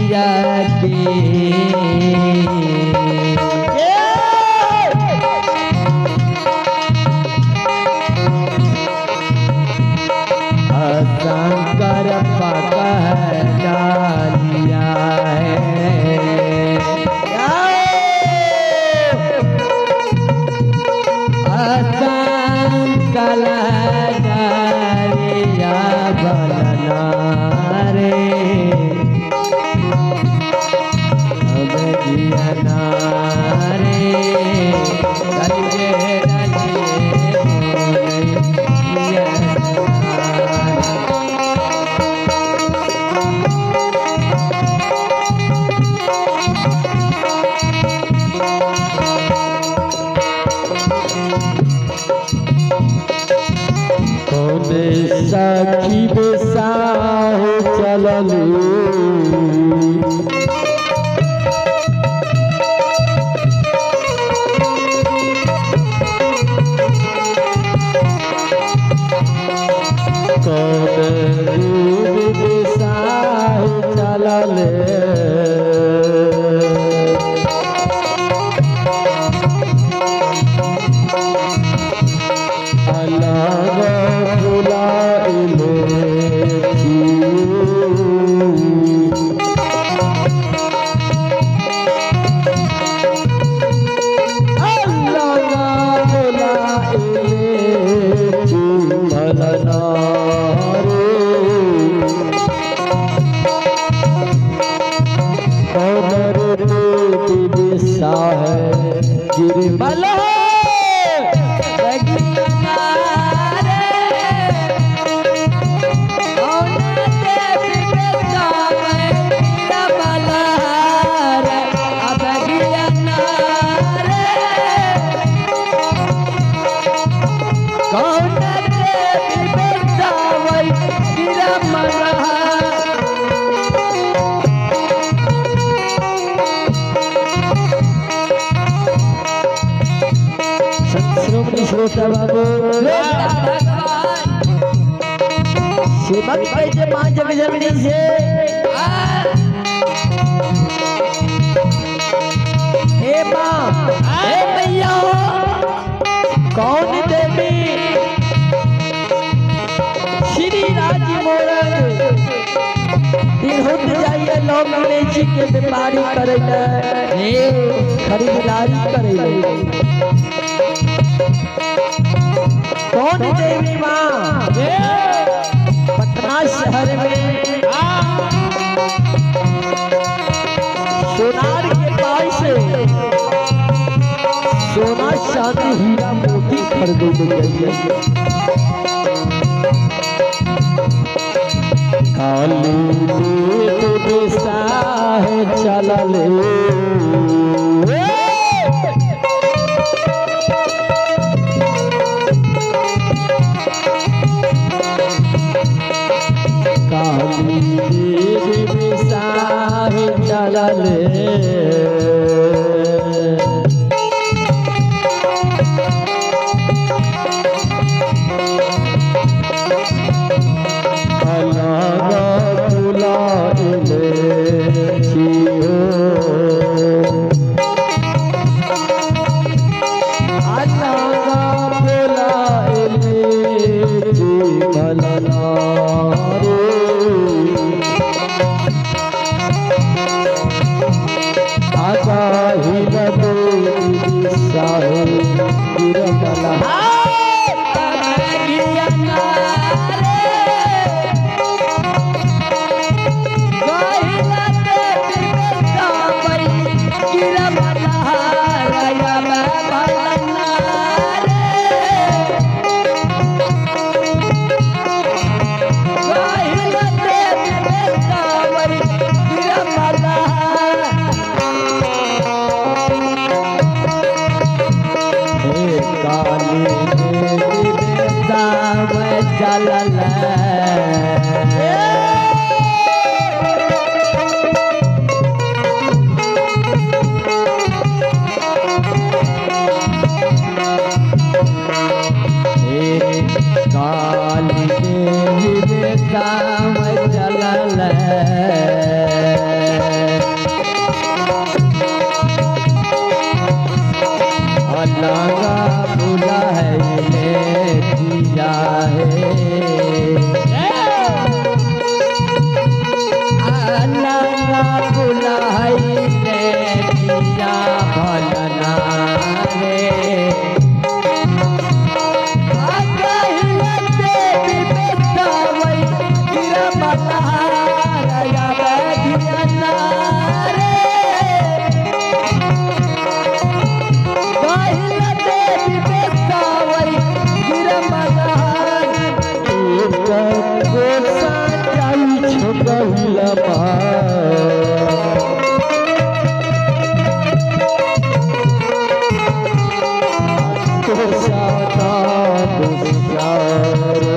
जिया के। शंकर पकड़ लिया है। असंकल डरिया बलना रे, अब जियना रे, डलिए डलिए मोर। कौन सखी बेसाह चललू, कौन देवी बेसाह चलले, अलग फुलाइले छी। अलग फुलाइले छी मलना रे, कौन रे देवी बेसाह गिरमल। श्रोमणी श्रोता बाबू, सेवक कैसे माँ जगजननी से, हे माँ, हे मैया, कौन देवी श्री राज मोरंग तिरहुत जाइए लोग इलायची के व्यापारी करे, खरीदारी करे। कौन देवी माँ पटना शहर में सोनार के पास सोना चांदी हीरा मोती खरीदे जाइए। काली देवी बेसाह चलले, काली देवी बेसाह चलले, अलग फुलाइले छी हो। अलग फुलाइले छी मलना रे, अगर अलगा बुलाइले पिया भलना रे। आ कहिले देवी बेटावै गिरा मल्हारया बैठिया रे। कहिले देवी बेटावै गिरा मल्हार। एक कोसा जाइ छो गहिला माँ। कोसा नाम सारो।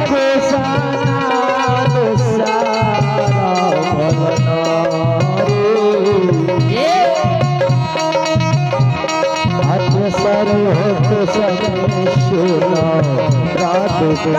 कोसा नाम सारा भलना रे। ए हाथ सर होत सने सोना रात को।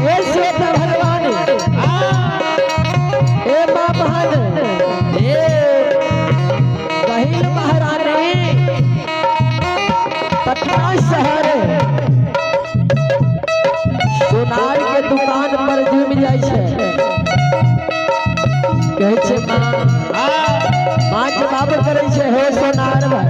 हे श्वेता भगवान, हे माँ बहन, हे कहिल महारानी, पटना शहर सोनार के दुकान पर जुम जाइ छै। कहै छै माँ, माँ जवाब करै छै, हे सोनार भाई।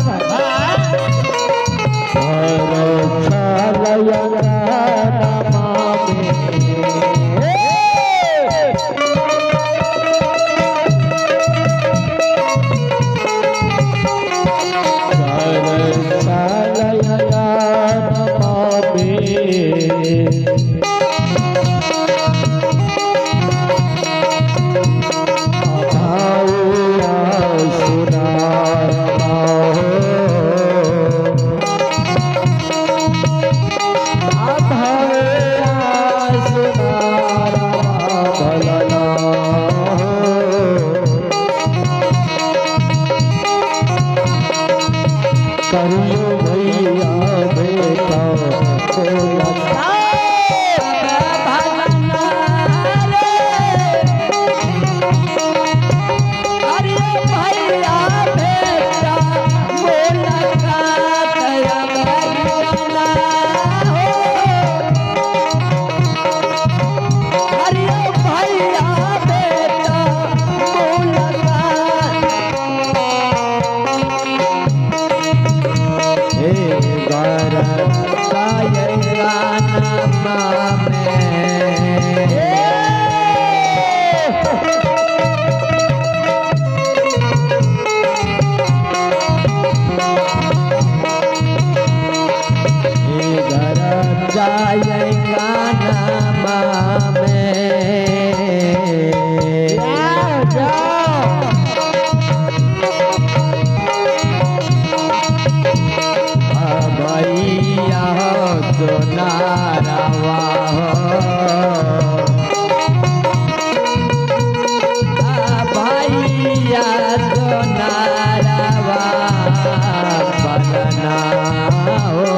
करियो भैया बेटा बोला। हे गर भैया सोनारवा भैया सोनारवा बनना हो।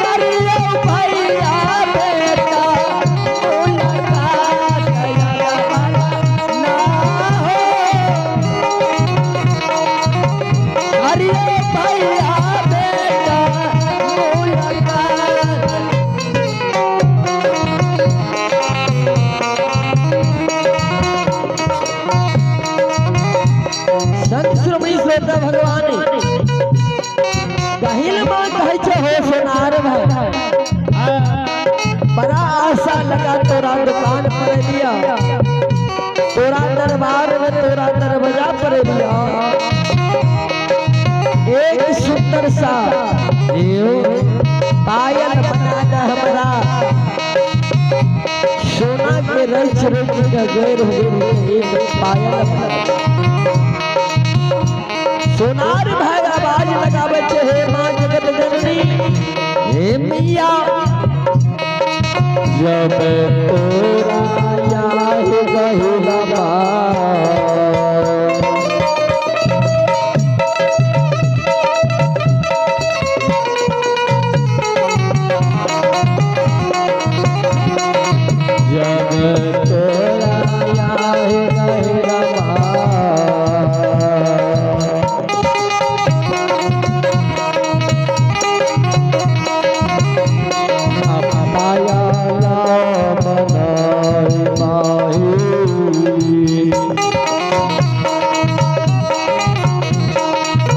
करियो भैया बेटा मुलाकात ना हो। अरे भैया बेटा मुलाकात। संत श्रोमणी श्रोता भगवान, कहिल माँ कहै छै, हो सोनार भाई, बड़ा आशा लगा तोरा दुकान पर लिया, तोरा दरबार में, तोरा दरवाजा पर लिया। एक सुंदर सा पायल बना दे हमरा, सोना के रच रच के गैर हो एक पायल बना। सोनार भाई आवाज लगावे छे, हे माँ जगत जननी, हे मैया। जब तोरा याद गहिला बा। जब तोरा याद गहिला बा। अपाया बनाए माही,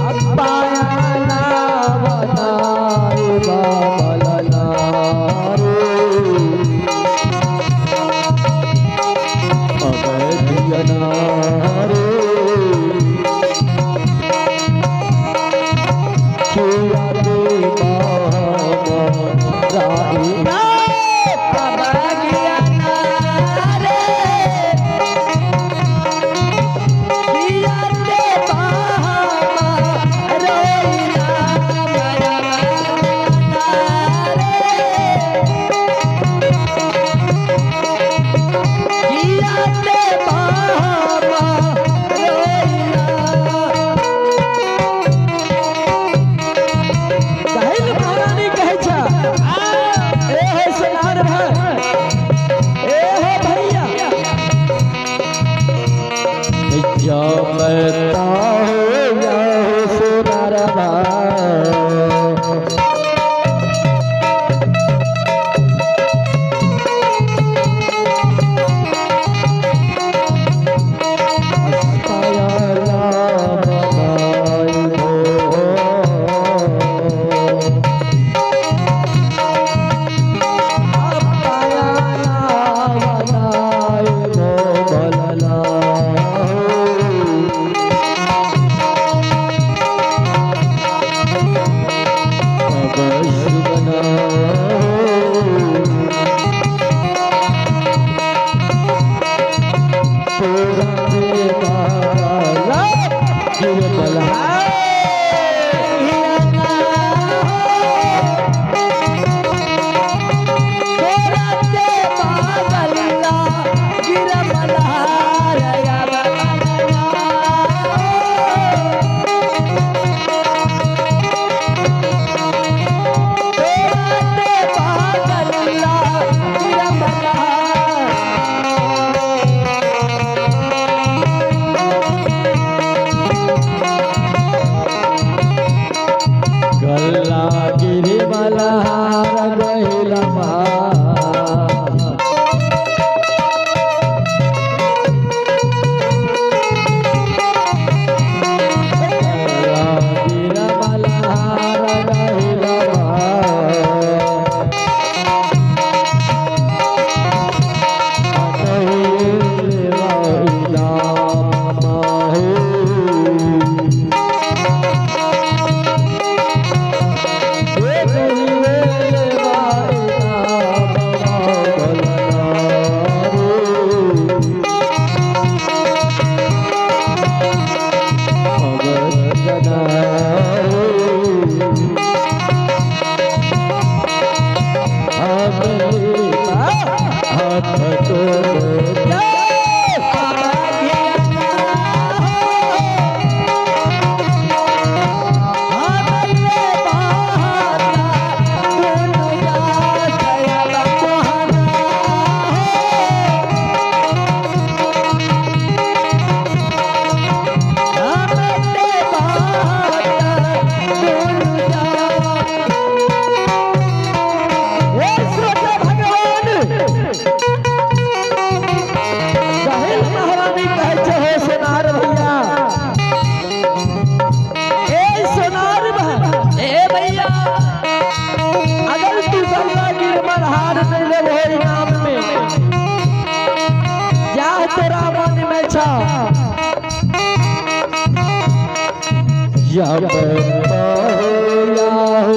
अपाया बनाए बाबलना रे, अवधियना रे, किया रे बाबा राई। कहिल महारानी कहै छ, ए हो सोनार भाई, ए हो भैया। जब ताहो सोनार भाई, गल्ला गिरी बलहार गहिला बा। गल्ला गिरी बलहार गहिला बा। हाथ तो हे श्रोता भगवान, कहिल महारानी कहै छै, हो सोनार भैया, ए सोनार भाई, ए भैया, अगर तू गंगा गिरमर हार नहीं लेबो इनाम में, जा तोरा मन में छ। जब याहू